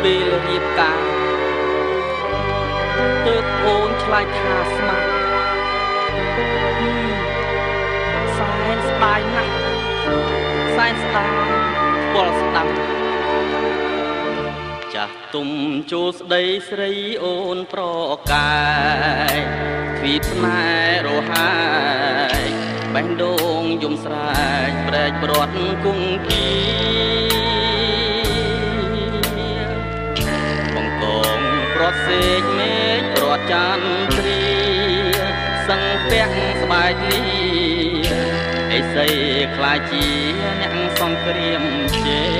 ពេលរៀបការទើបអូនឆ្លើយថាស្មានសែនស្ដាយណាស់សែនស្ដាយពលស្ដាំចាស់ទុំចូលស្ដីស្រីអូនប្រកែកទ្វីបស្នេហ៍រហែកបេះដូងយំស្រែកប្រែកប្រត់គង្គាបង្កងប្រត់សេកមេឃប្រត់ចន្ទ្រាសឹងពាក់ស្បែកលីអេសីខ្លាចជាអ្នកសង្គ្រាមជ័យ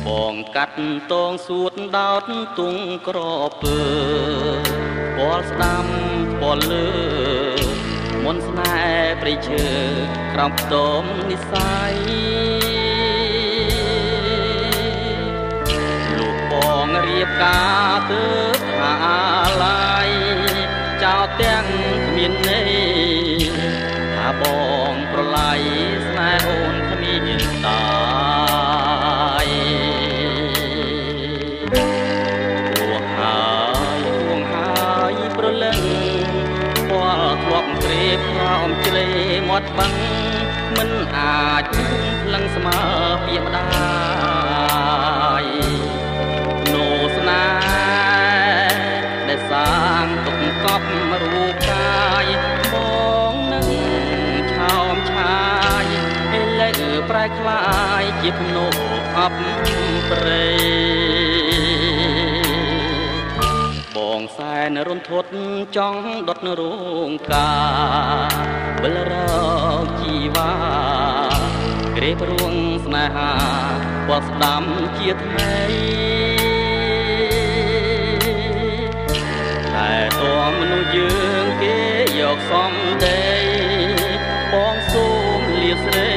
បងកាត់តងសួតដោតទុងក្រពើពលស្ដាំពលលើមុនស្នេហ៍ព្រៃឈើក្រោមខ្ទមនិស័យលោកបងរៀបការទើបថាឡាយចោលទាំងគ្មានន័យថាបងប្រឡាយស្នេហ៍អូនគ្មានតាយហួងហើយហួងហើយប្រលឹងពលធ្លាប់ក្រេបក្រោមជ្រេមាត់បឹងមិនអាចផ្លឹងស្មើពីម្ដាយនោស្នេហ៍ដែលសាងទុកកប់រូបកាយបងនឹងឆោមឆាយឥឡូវប្រែក្លាយជាភ្នោអប់ព្រៃបងសែនរន្ធត់ចង់ដុតរោងការវិលរកជីវ៉ាក្រេបរួងស្នេហាបត់ស្ដាំជាថ្មីតែតមនុស្សយើងគេយកសំដីបងសូមលាស្រី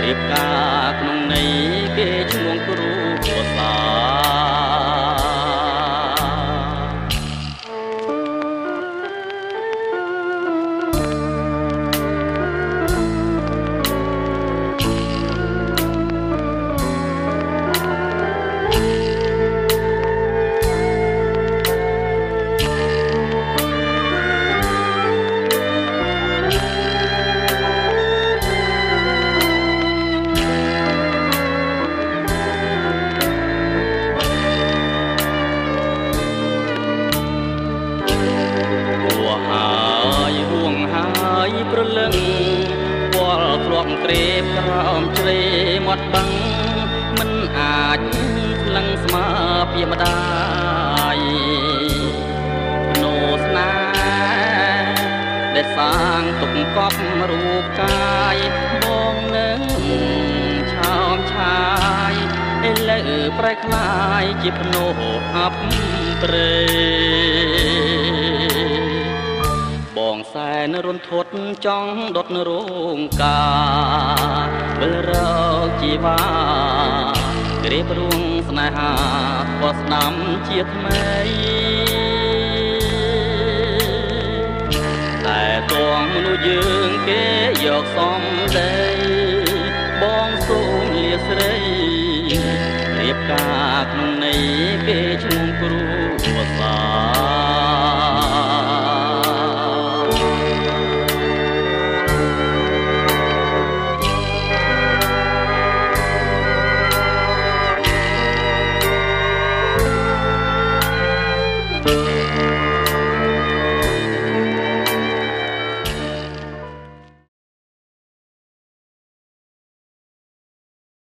រៀបការក្នុងន័យគេឈ្មោះគ្រូភាសាប្រលឹងពលធ្លាប់ក្រេបក្រោមជ្រេមាត់បឹងមិនអាចផ្លឹងស្មើពីម្ដាយនោស្នេហ៍ដែលសាងទុកកប់រូបកាយបងនឹងឆោមឆាយឥឡូវប្រែក្លាយជាភ្នោអប់ព្រៃបងសែនរន្ធត់ចង់ដុតរោងការវិលរកជីវ៉ាក្រេបរួងស្នេហាបត់ស្ដាំជាថ្មីតែតងមនុស្សយើងគេយកសំដីបងសូមលាស្រីរៀបការក្នុងន័យគេឈ្មោះគ្រូ